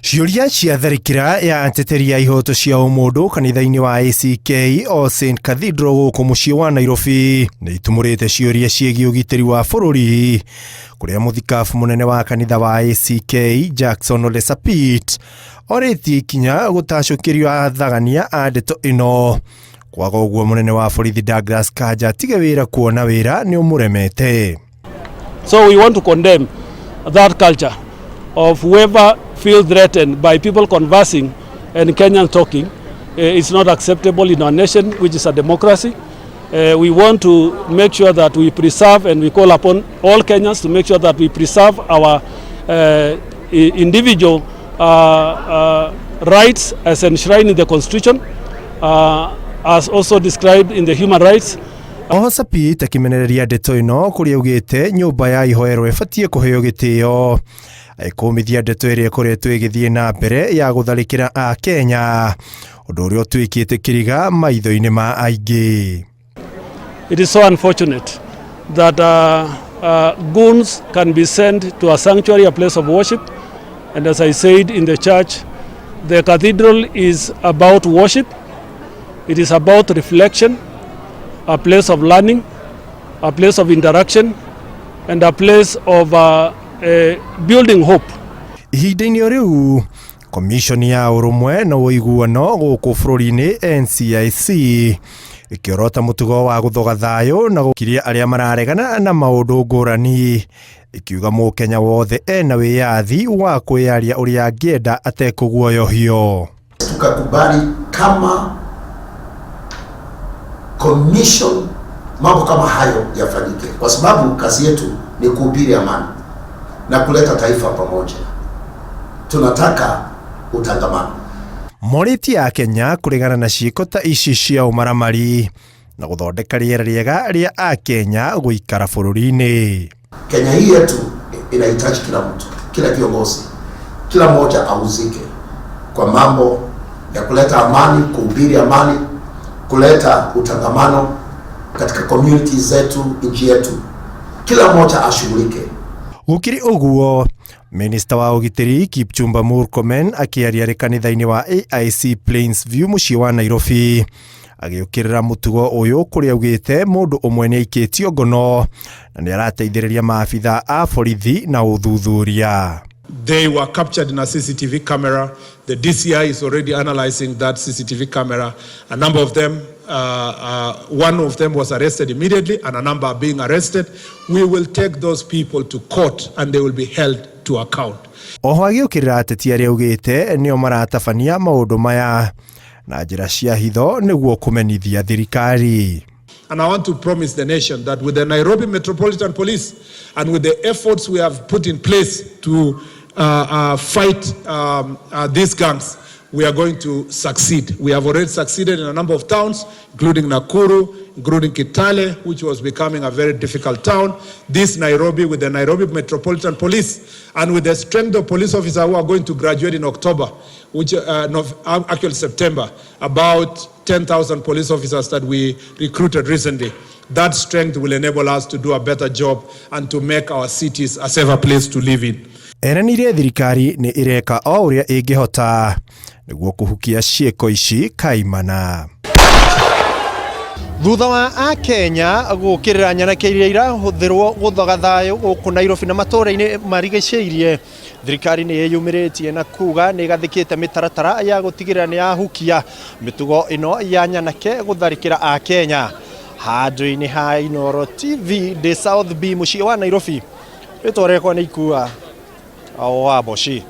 Ciũria cia tharĩkĩra ya ateteri a ihoto cia ũmũndũ kanitha-inĩ wa ACK All Saint Cathedral gũkũ mũciĩ wa Nairobi nĩ itumũrĩte ciũria ciĩgiĩ ũgitĩri wa bũrũri, kũrĩa mũthikabu mũnene wa kanitha wa ACK Jackson Ole Sapit orĩtie ikinya gũtacũkĩrio athagania a ndeto ĩno. Kwaga ũguo, mũnene wa borithi Douglas Kanja atige wĩra kuona wĩra nĩ ũmũremete. So we want to condemn that culture of whoever feels threatened by people conversing and Kenyans talking. It's not acceptable in our nation, which is a democracy. We want to make sure that we preserve, and we call upon all Kenyans to make sure that we preserve our individual rights as enshrined in the Constitution, as also described in the human rights. Oho Sapit akĩmenereria ndeto ĩno, kũrĩa augĩte nyũmba ya ihoero ĩbatiĩ kũheo gĩtĩo, agĩkũmithia ndeto ĩrĩa ĩkoretwo ĩgĩthiĩ na mbere ya gũtharĩkĩra a Kenya, ũndũ ũrĩa ũtuĩkĩte kĩriga maitho-inĩ ma aingĩ. It is so unfortunate that goons can be sent to a sanctuary, a place of worship. And as I said in the church, the cathedral is about worship, it is about reflection, a place of learning, a place of interaction, and a place of building hope. Ihinda-inĩ o rĩu, Komishoni ya Ũrũmwe na Ũiguano gũkũ bũrũri-inĩ NCIC ĩkĩorota mũtugo wa gũthoga thayũ na gũkiria arĩa mararegana na maũndũ ngũrani, ĩkiuga mũkenya wothe ena wĩyathi wa kwĩyaria ũrĩa angĩenda atekũguoyohio. Tukakubali kama commission mambo kama hayo yafanyike, kwa sababu kazi yetu ni kuhubiri amani na kuleta taifa pamoja. Tunataka utangamano. Morĩtie a Kenya kũregana na ciĩko ta ici cia ũmaramari na gũthondeka rĩera rĩega rĩa akenya gũikara bũrũri-inĩ. Kenya hii yetu inahitaji kila mtu, kila kiongozi, kila mmoja ahusike kwa mambo ya kuleta amani, kuhubiri amani, kuleta utangamano katika community zetu, nchi yetu. Kila mmoja ashughulike. Gũkĩrĩ ũguo, minista wa ũgitĩri Kipchumba Murkomen akĩaria arĩ kanitha-inĩ wa AIC Plains View mũciĩ wa Nairobi, agĩũkĩrĩra mũtugo ũyũ, kũrĩa augĩte mũndũ ũmwe nĩ aikĩtio ngono na nĩ arateithĩrĩria maabitha a borithi na ũthuthuria. They were captured in a CCTV camera. The DCI is already analyzing that CCTV camera. A number of them, one of them was arrested immediately, and a number are being arrested. We will take those people to court and they will be held to account. Oho agĩũkĩrĩra ateti arĩa augĩte nĩo maratabania maũndũ maya na njĩra cia hitho nĩguo kũmenithia thirikari. And I want to promise the nation that with the Nairobi Metropolitan Police and with the efforts we have put in place to fight these gangs, we are going to succeed. We have already succeeded in a number of towns, including Nakuru, including Kitale, which was becoming a very difficult town. This Nairobi, with the Nairobi Metropolitan Police, and with the strength of police officers who are going to graduate in October, which, no, actually September, about 10,000 police officers that we recruited recently. That strength will enable us to do a better job and to make our cities a safer place to live in. Eranĩire thirikari nĩ ĩreka o ũrĩa ĩngĩhota nĩguo kũhukia ciĩko ici kaimana. Thutha wa akenya gũkĩrĩra nyanake iria irahũthĩrwo gũthoga thayũ gũkũ Nairobi na matũũra-inĩ marigicĩirie, thirikari nĩ ĩyumĩrĩtie na kuga nĩ ĩgathĩkĩte mĩtaratara ya gũtigĩrĩra nĩ yahukia mĩtugo ĩno ya nyanake gũtharĩkĩra akenya. Handũ-inĩ ha Inooro TV, ndĩ South B, mũciĩ wa Nairobi, rĩtwa rĩakwa nĩ Ikua wa Boshi.